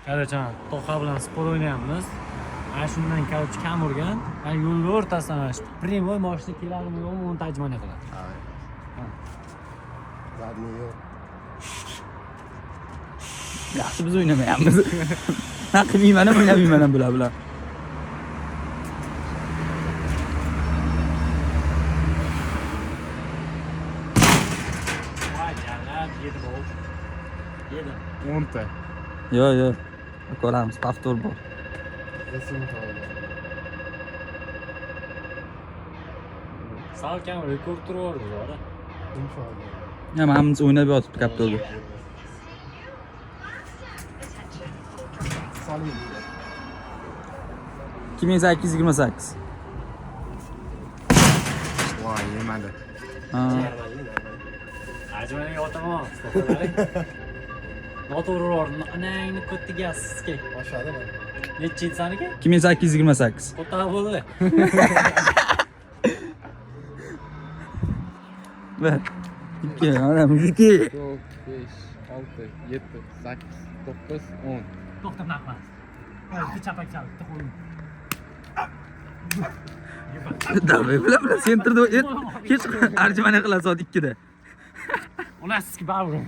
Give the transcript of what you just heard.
Короче, Toha bilan spor o'ynayapmiz. Ana shundan, короче, kam urgan. Ana yo'lni o'rtasidan mana shu прямой mashina keladimi yo'qmi, uni tarjimani qiladi. Задний yo'q. Yaxshi biz o'ynamayapmiz. Man qilmayman ham, o'ynamayman ham bular bilan. Voy jannat, yedim o'g'il. Yedim. 10 ta. Yo'q, yo'q. Ko'ramiz, повтор bor. Resim olgan. Sal kam rekord turib yubordi. Yumshoq olgan. Ya hammamiz o'ynab yotibdi kaptolga. Soling. 2828. Voy, yemadi. Ha. Ajmani yotaman. Noto'g'ri urordim. Onangni ko'tiga sizga. Oshadimi? Nechi yil saniki? 2828. Qo'taq bo'ldi. Bir, ikki, mana mujiki. 4, 5, 6, 7, 8, 9, 10. To'xta, naqma. Bitta chapak chal, bitta qo'lim. Давай, bilan bilan sentrda hech arjimani qiladi soat 2 da. Onasizki baribir.